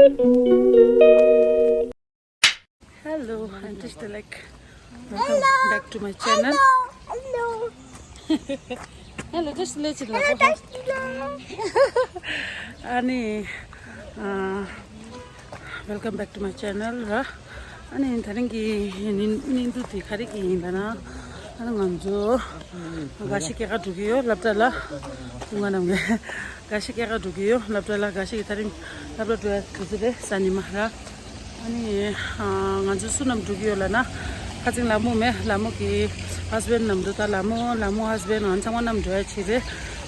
Hello, I'm just like welcome back to my channel. Hello. Hello, just let it like Ani welcome back to my channel. Ani tharingi nindu thi khari ki hindana ana nganjo gashi ke ga dugiyo laptala unganam ge gashi ke ga dugiyo laptala gashi tharing laptala kizide sanima ra ani nganjo sunam dugiyo lana khajing lamu me lamu ki husband namdu ta lamu husband anchang nam joya chire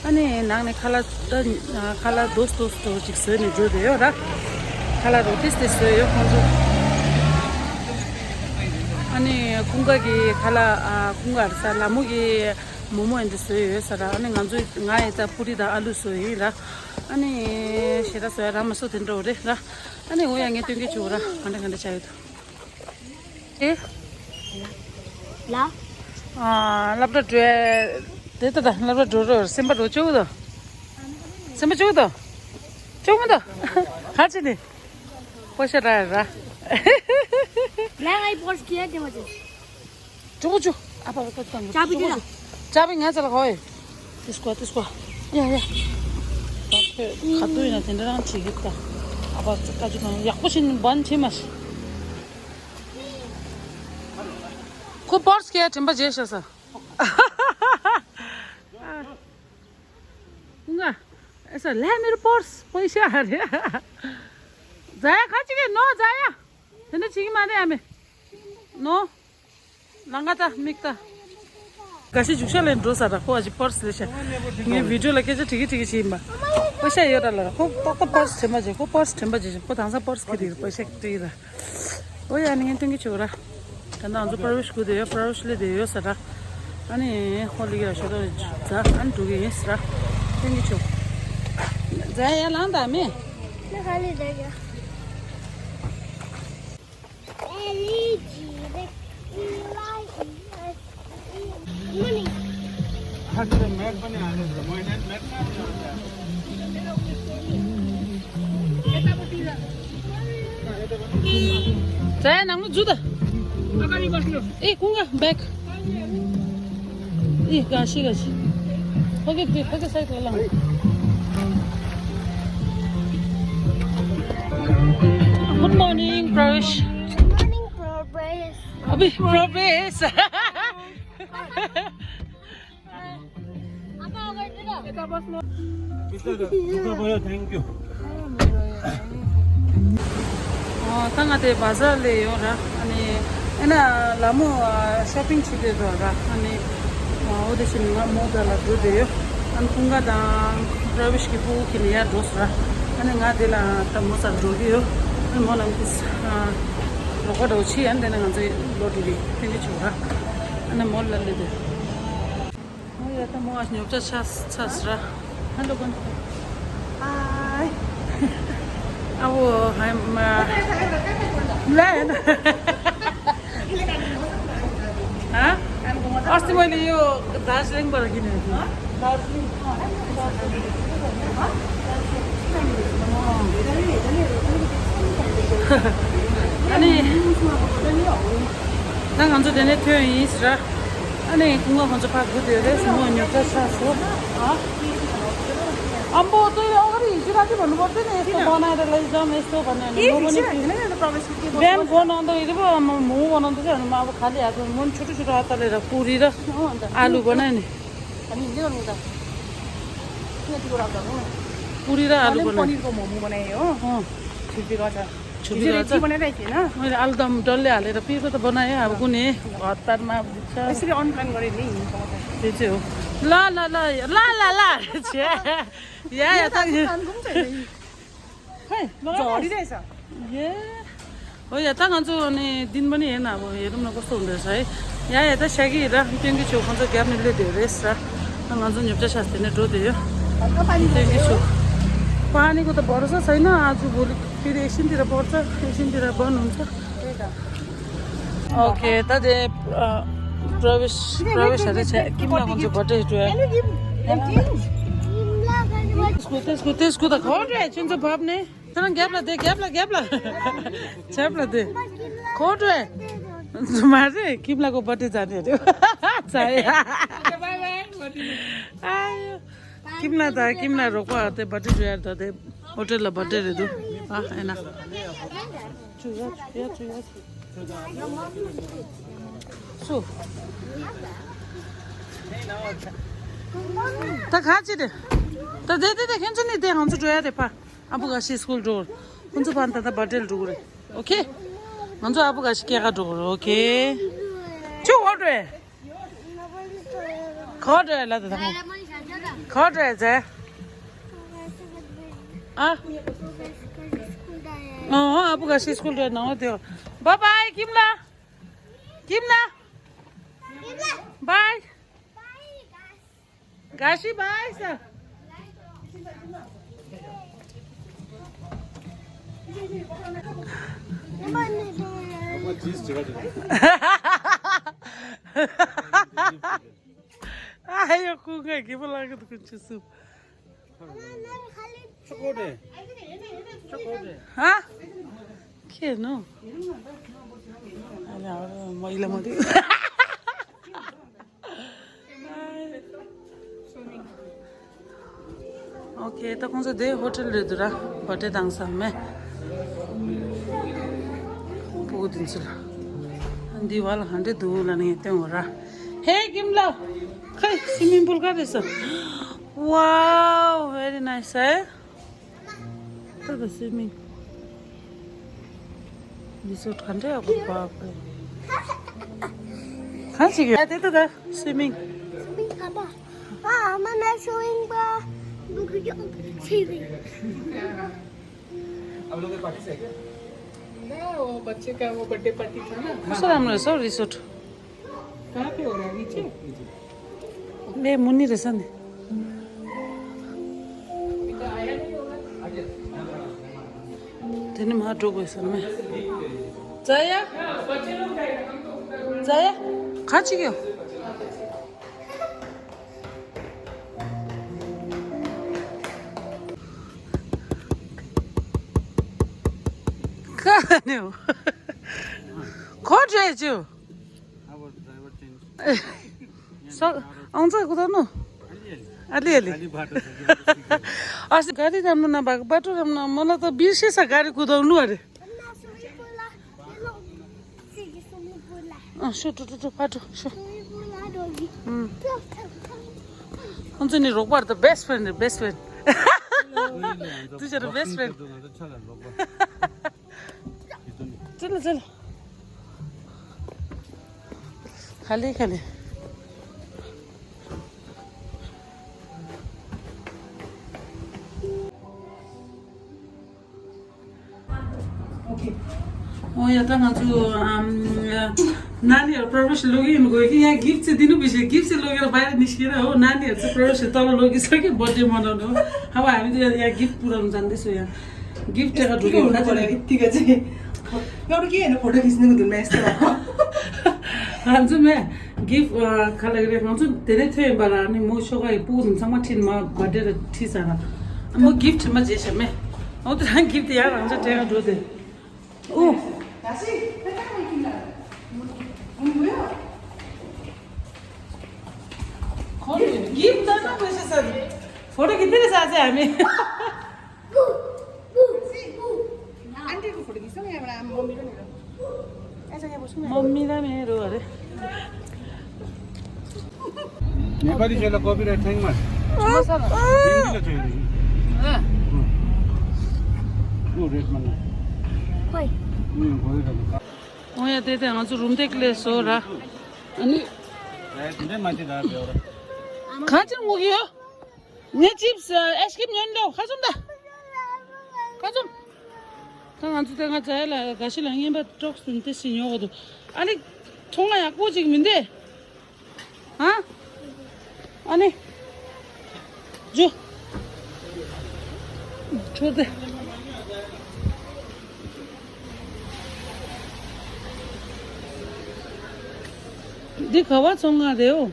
ani nang ne khala dost to jikse ne jo deyo ra khala rotis deyo konjo ani kunga기 khala kungar sa lamugi momo endesoyo sara ani nganjo ngai ta purida alu soyi ra ani shira soya ramaso tendro re ra ani oyange tingge chura ande chayo e La. labda dwe deta da labda dro semba ro chudo semba chudo chudo hachi poisa ra Lang ay pors kiya de mujhe. chuchu apa ko tang चाबी they ना. चाबी यहाँ चला गए त्यसको या खातु न तेरा छिगेता अब काजु न याकुसिन बन छिमस को पर्स के टेम्पा जेसा सा उंगा ऐसा ले मेरो पर्स पैसा अरे जाया खाची के नो जाया तेने छिगी मारे हमें no langata mikta kasi juksalen dosa ra ko aji pors lesha nge video lake je tiki chimba paisa yora la ko pors chema je ko tangsa pors khidi paisa tira oya ni ngi chora kana anju pravesh ku de pravesh le de yo sara ani holi gira shodo za an dugi sra ngi cho za ya landa me Na khali de gaya. Hagre mat bane hale bro moine mat Saya nang juda agari baslo kunga back gashi hoge cycle lang Good morning Pravesh Morning progress. Abhi progress Apa over dira? Eta baslo Thank you. tangate bazar le yo ra ani ena lamu shopping chide do ra ani ode sin ma moda la do de yo an kunga da pravesh ki bu ki ya dos ra ani nga de la tamosa do yo an molam kis rogo do chi an de na ngai lo di ni chura ana mol la le de ya ta mo as nyop chas ra hello bon hi I'm Lan. Huh? अस्ति मैले यो दार्जिलिङबाट किनेको थिएँ दार्जिलिङ अनि nang anjo dene थियो यिस र अनि कुंगा भन्छ पाक्यो थियो रे म न्युट्रा सास हो अम्बो चाहिँ अगाडि हिजोराति भन्नुपर्छ नि यस्तो बनाएर लैजाउँ यस्तो भनेर बिहान बनाउँदाखेरि पो मोमो बनाउँदैछ भने म अब खालि हातमा मन छोटो हातलेर पुरी र आलु बनाएँ नि पुरी र आलु पनिरको मोमो बनाएँ हो छुपी बनाइरहेको थिएन मैले आलुदम डल्ले हालेर पिरो त बनाएँ अब कुनै हतारमा बुझ्छ यसरी अनप्लान गरेँ नि त्यो चाहिँ हो ल ल ल ल ल ल या त झरिरहेछ ए हो यता खान्छु अनि दिन पनि हेर्न अब हेरौँ न कस्तो हुँदो रहेछ है यहाँ यता स्यागी र ट्याङ्की छेउ खान्छ ग्याप्नेले धेरै र खान्छु न्युप्चा शास्त्री नै डोध्यो ट्याङ्की छेउ पानीको त भरोसा छैन आज भोलि फेरि एकछिनतिर पर्छ एकछिनतिर बन्द हुन्छ ओके यता चाहिँ प्रवेशहरू छ के लगाउँछु बर्थडे त्यसको त घर रहेछ नि त बाप नै 그럼 갭라 잡라 돼 코드에 말해 김라고 버티 자네 자야 아유 김나 로고 때 버티 줘야 돼 호텔 버티 돼 아 에나 주야 수 다 같이 돼. 다 대대 괜찮니? 대 한주 줘야 돼 봐. 아부가 시 스쿨 줘. 혼자 반다다 버텔 줘 그래. 오케이? 먼저 아부가 시켜가 줘. 오케이. 저 어디? 거래 라도 당. 거래 제. 아. 아부가 시 스쿨 줘 나오대요. 바이바이 김라. 바이. 가시 바이 사. 아유 कुंगा के बोला तो कुछ सब 초코데 हाँ क्या नो अरे और महिला मत ओके तो कौन सा दे होटल ले दूरा बटे दांगसा में बहुत दिन से दीवार हंडे दूर लाने ते हो रहा हे किमला खाई स्विमिंग पूल का जैसा वाओ वेरी नाइस है तो स्विमिंग रिसोर्ट हंडे अब बाप रे कहाँ से गया ते तो था स्विमिंग mana showing ba अब लोग पार्टी से क्या वो बच्चे का वो बर्थडे पार्टी था ना सर हमने सर रिसोर्ट कहाँ पे हो रहा है नीचे ले मुन्नी रे सन तेने मार डोगो सन में जाया खाची क्यों कहाँ हो खोज रहे जो अब ड्राइवर चेंज सो आउँछ कुदाउनु अलिअलि अस्ति गाडी राम्रो नभएको बाटो राम्रो मलाई त बिर्सेछ गाडी कुदाउनु अरे सो बाटो सो हुन्छ नि रोकबार त बेस्ट फ्रेन्ड दुईजना बेस्ट फ्रेन्ड चलो खाली यहाँ त मान्छे नानीहरू प्रवेश लगिनु गयो कि यहाँ गिफ्ट चाहिँ दिनु बिर्स्यो गिफ्ट चाहिँ लगेर बाहिर निस्केर हो नानीहरू चाहिँ प्रवेश तल लगिसक्यो बर्थडे मनाउनु हो अब हामी त यहाँ गिफ्ट पुऱ्याउनु जाँदैछौँ यहाँ गिफ्ट लिएर ढुक्यो यतिको चाहिँ एउटा के होइन फोटो खिच्नुको धुनमा यस्तो हान्छु मैं गिफ्ट खाले खाउँछु धेरै थियो बाला अनि म सगाइ पुग्नुसम्म ठिनमा बर्थडे ठिस म गिफ्टमा जेस मैं औ त गिफ्ट यार हुन्छ टेका ढोदे ओ गिफ्ट त पैसा छ फोटो खिच्दै साझे हामी आन्टीको फोटो खिच्नु यहाँबाट मम्मी पनि यसो यहाँ बस्नु मम्मी र मेरो अरे नेपाली छैन कपिराइट छैन मा मसाला हिन्दीले छैन यो रेटमा न Hoy. यहाँ त्यही त हजुर रुम देख्ले सो र अनि राइट माथि दा एउटा खान्छौँ मुग्यो यहाँ चिप्स आइसक्रिम ल्याउनु ल्याऊ खान्छौँ त खान्छौँ 당한테 내가 제일 가실랑 이봐 쪽순 대신 요거도 아니 통화야 꼬직 민데 아 아니 줘 줘대 네 가와 정하대요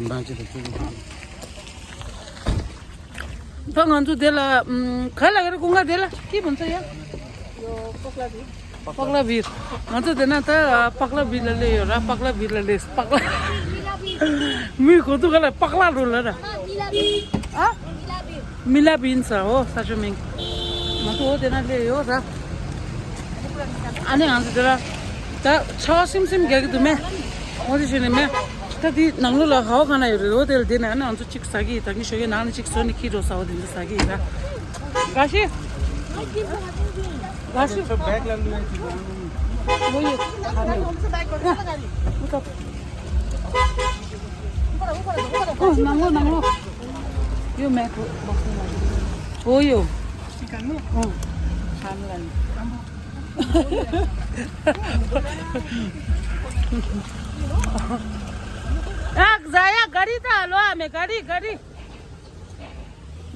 बाँचे त अन्जु त्यसलाई खै लागेर गुङ्गा त्यसलाई के भन्छ यहाँ पक्ला भिर भन्छ थिएन त पक्ला बिरले हो र पक्ला बिरले पक्ला मिर खोतुलाई पक्ला रोल र मिला बिन्छ हो सासु मिङ मत हो त्यसले हो र अनि हान्छ त्यसलाई त छ सिमसिम गएको तुम्हें मोदी सुने में तभी नंगलो लगाओ खाना ये रो तेल देना है ना अंशु चिक सागी ताकि शोगे नान चिक सोनी की रोसा हो दिन सागी ना गाशी गाशी सब बैग ला लिया वो ये खाने नंगलो नंगलो यो मैं को वो यो चिकन में खाने लाने जाया गाड़ी था लो हमें गाड़ी गाड़ी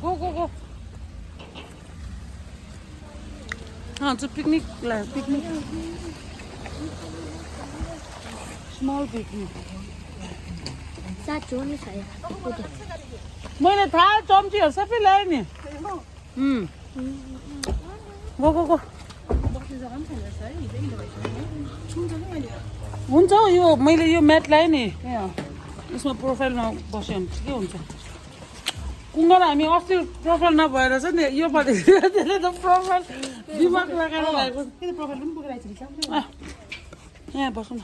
गो गो गो हाँ तो पिकनिक ला पिकनिक स्मॉल पिकनिक साँचो नि छ मैले थाहा चम्चीहरू सबै ल्याएँ नि गो गो गो हुन्छ हौ यो मैले यो म्याट ल्याएँ नि यसमा प्रोफाइलमा बस्यो भने ठिकै हुन्छ कुङ्गा हामी अस्ति प्रोफाइल नभएर चाहिँ नि यो पालि त्यसले त प्रोफाइल दिमाग लगाएर ल्याएको यहाँ बसौँ न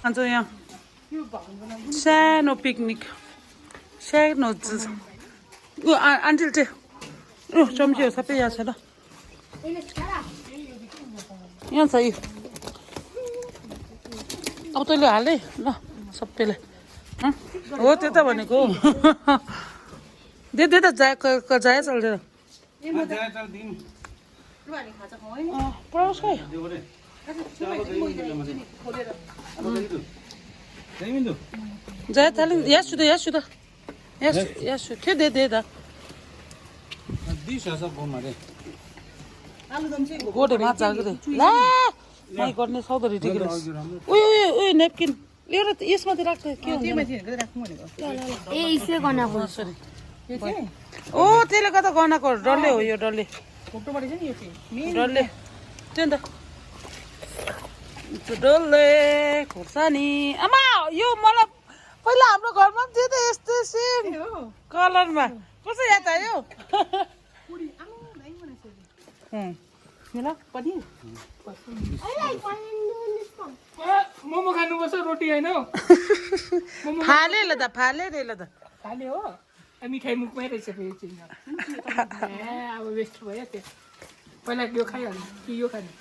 आज यहाँ सानो पिकनिक सानो ऊ आन्टिल चाहिँ चम्चीहरू सबै यहाँ छ ल यहाँ छ यो अब तैँले हाले ल सबैलाई हो त्यो त भनेको दे त जाए चल्छ प्रवेश खै जाए थाले यहाँ छु त के दे दा गोडे माछा ला मै गर्ने सौदरी ठिकै उयो उयो उयो नेपकिन एउटा यसमा त राख्छ के ए इसले गनाको सरी ओ त्यसले गर्दा गनाको डल्ले हो यो डल्ले डल्ले त्यो नि त डल्ले खोर्सानी आमा यो मलाई पहिला हाम्रो घरमा पनि थियो त यस्तो सेम कलरमा कस्तो याद आयो मोमो खानुपर्छ रोटी होइन फाले ल त फाले रे ल त खाले हो मिठाई मुखमै रहेछ फेरि चिन्न अब वेस्ट भयो त्यो पहिला यो खाइहाल्नु कि यो खाने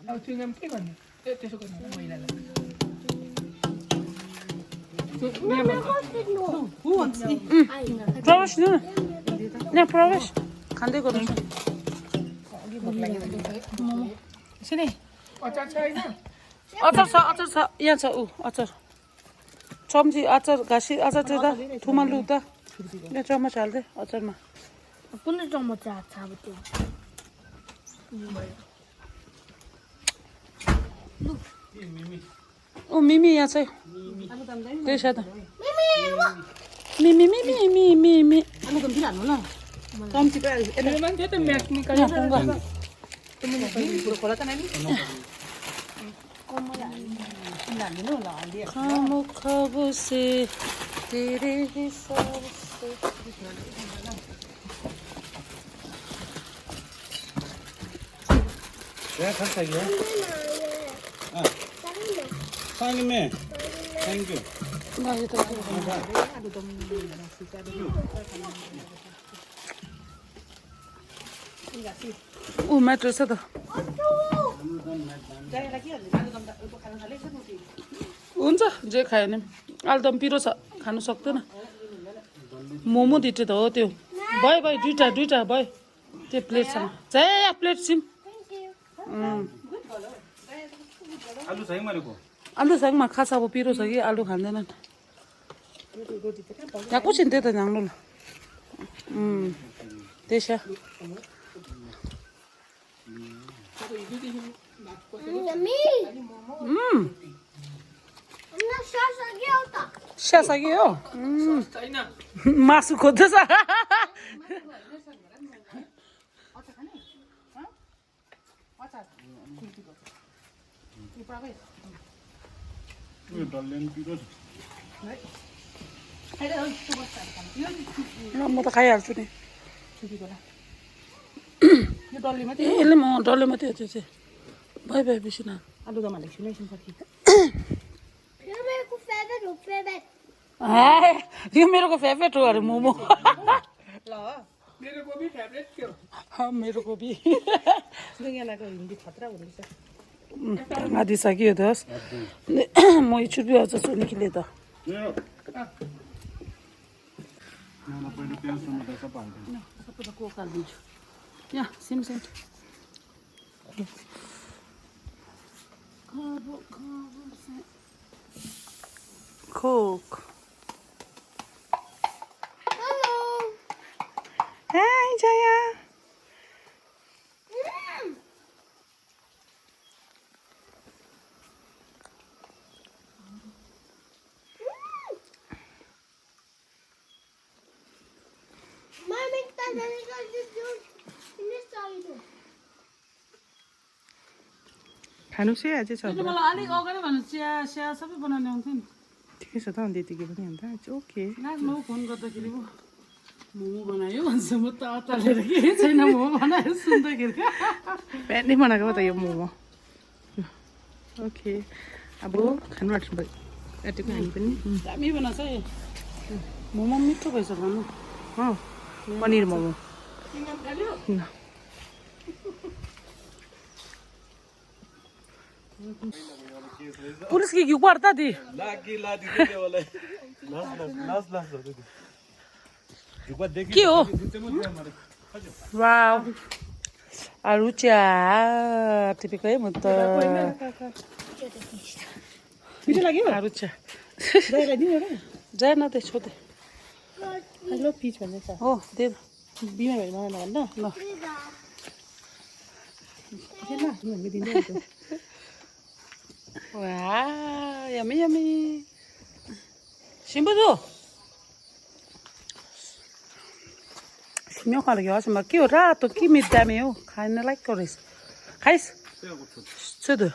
अब चुइङम के गर्ने त्यसो गर्ने महिलालाई प्रवेश लिनु न प्रवेश खाँदै गर्नु अचार छ होइन अचार छ यहाँ छ ऊ अचार चम्ची अचार घाँसी अचार चाहिँ त थुमा लु त यहाँ चम्मच हाल्दै अचारमा कुन चम्मच छ अब त्यो ओ मिमी यहाँ छ त्यही छ त मिमी मिमी मिमी मिमी चम्ची मान्छे त म्याच निकाल्यो खामुखब से तेरे हिसाब से क्या खर्च गया पानी में थैंक यू नहीं तो ऊ म्याट रहेछ त हुन्छ जे खायो भने आलुदम पिरो छ खानु सक्दैन मोमो दिटे त हो त्यो भयो भयो दुईटा भयो त्यो प्लेटसँग चाहिँ प्लेट सिम आलु छ है मरेको आलु सागमा खासा अब पिरो छ कि आलु खाँदैनन् यहाँ कुछिन् त्यही त जानु ल त्यसो स्यासागी हो छैन मासु खोज्दैछ उयो डल्ले नि पिरो छ म त खाइहाल्छु नि यो डल्ले मात्रै यसले म डल्ले मात्रै हो त्यो चाहिँ भयो भयो बेसी न आलु दम हालेको छु एकछिन पछि यो मेरो फेभरेट हो अरे मोमो ल मेरो कोही फेभरेट थियो मेरो कोपी दुनियाँको हिन्दी खतरा हुँदैछ आधी सकियो दस म छुट्टी आउँछ सोनीकीले त पहिलो प्याज टमाटर सब हाल्दैन सबैलाई कोक हालिदिन्छु यहाँ सिमसिम कोक हाय जया खानु चाहिँ अझै छ मलाई अलिक अगाडि भन्नु चिया स्या सबै बनाउनु आउँथ्यो नि ठिकै छ त अन्त यतिकै पनि अन्त ओके नाच्नु फोन गर्दाखेरि पो मोमो बनायो भन्छ म त अतालेर के छैन मोमो बनायो सुन्दाखेरि बिहानै बनाएको त यो मोमो ओके अब खानु आँट्नु भयो आँटेको हामी पनि दामी बनाएको छ है मोमो मिठो भएछ भन्नु पनिर मोमो पुलिस की क्यों पड़ता थी के हो वाव आरुचा टिपिको है म त मिठो लाग्यो आरुचा जाइलाई दिनु र जाए न त्यसो त हेलो पिच भन्दैछ हो दे बिमार भयो मलाई भन्न ल हामीले दिँदै Wow, yummy, yummy. Simba tu. Simba kalau kau sama kau rato kau minta meo, kain like kau res, kais, sudah.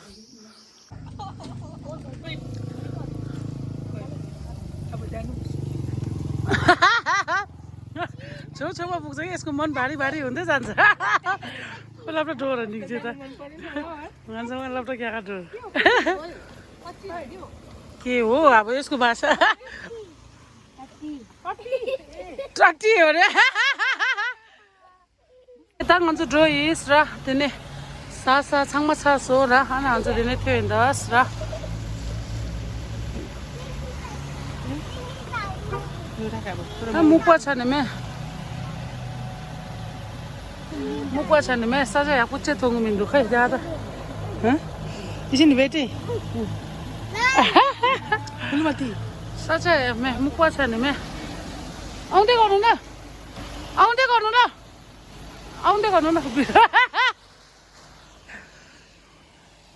छेउछेउमा पुग्छ कि यसको मन भारी भारी हुँदै जान्छ लप्टा डोर निक्छ त मान्छेमा लप्टा क्या डोर के हो अब यसको भाषा ट्रक्टी हो रे यता भन्छ ड्रोइस र तिनी सासा छाङमा छ सो र ana भन्छ दिने थियो हिँड्दस र मुख छ नि मे मुख छ नि मे सजा या कुछ थोंग मिंदु खै ज्यादा ह इसिन बेटी फुलमती सजा मे मुख छ नि मे आउँदै गर्नु न आउँदै गर्नु न आउँदै गर्नु न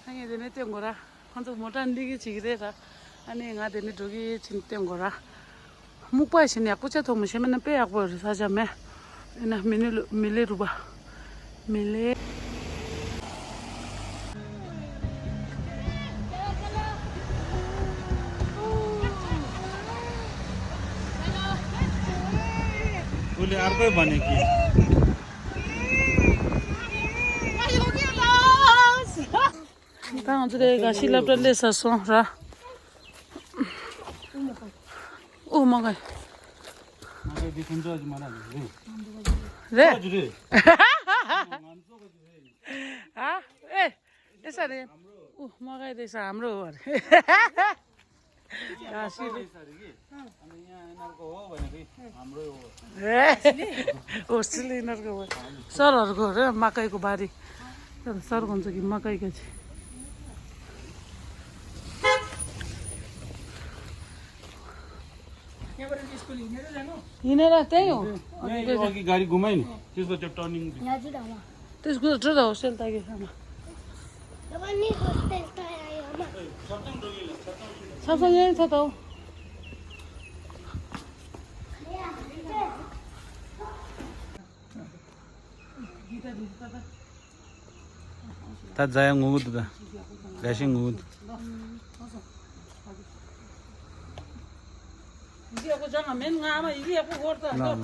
hanya dene tiongora kanto motan digi chigre ra ani nga dene dogi chin tiongora mukpa shin ya kucha thong me na pe akbor sa jame ina mile ruba mile उसले अर्कै भने कि ता हुन्छ रे घाँसी लप्टले ससो र ओ मगाई मलाई देखिन्छ अझ मलाई रे हजुर ए यसरी ऊ मगाइदिएछ हाम्रो हो अरे घाँसीले अनि यहाँ यिनीहरूको हो भनेको हाम्रै हो होस्टेल यिनीहरूको हो सरहरूको हो र मकैको बारी सर भन्छ कि मकैको चाहिँ यहाँबाट स्कुल हिँडेर जानु हिँडेर त्यही हो यहीँ अघि गाडी घुमायो नि त्यसको त्यो टर्निङ यहाँ चाहिँ ढामा त्यसको त होस्टेल त आमा पनि होस्टेल त आयो आमा सबसँग यही छ त हौ 다 자양 우드다 가신 우드 이게하고 장아 맨 아마 이게하고 거다 나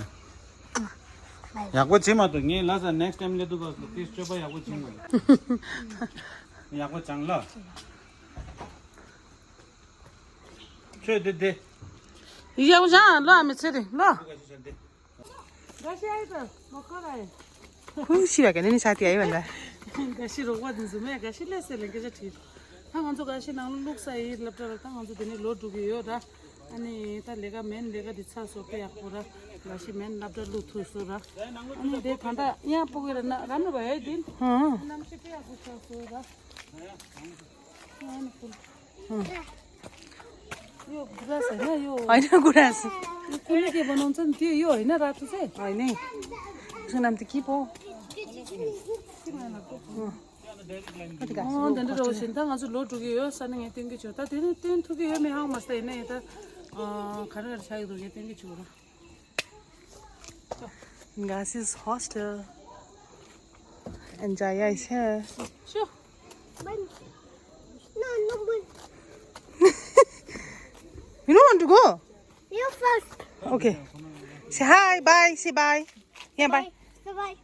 야고 치마 또 니 라자 नेक्स्ट टाइम ले दुगो तीस चोपा याको चिमा याको चांगला छे दे 이게하고 장 러, हामी छिरे ल गासी आयो त भर्खर आयो खुसी भएको नि साथी आयो भन्दा गासी रोक्वा दिन्छु म गासी लेसेले के चाहिँ ठिक थाङन्छु गासी नाउ लुक्सा इ लप्टर थाङन्छु दिने लोड दुगियो र अनि त लेगा मेन लेगा दिच्छा सोके यापुरा गासी मेन लप्टर लुथुसु र अनि दे थान्दा यहाँ पुगेर राम्रो भयो है दिन नाम चाहिँ के आको छ सो र यो ग्रास हैन यो होइन गुराँस यो कुले के बनाउँछ नि त्यो यो हैन रातो चाहिँ होइन है उसको नाम त के पो दन्ड रोसिन त हजुर लो टुक्यो सानो यहाँ तिनकै छु त तिन थुक्यो मे हाउ मस्त हैन यता खाना साग दुगे तिनकै छु र Gasi's hostel and Jaya is here. Sure. No, no, but You don't want to go? you first. Okay. Say hi, bye, say bye. Yeah, bye. Bye.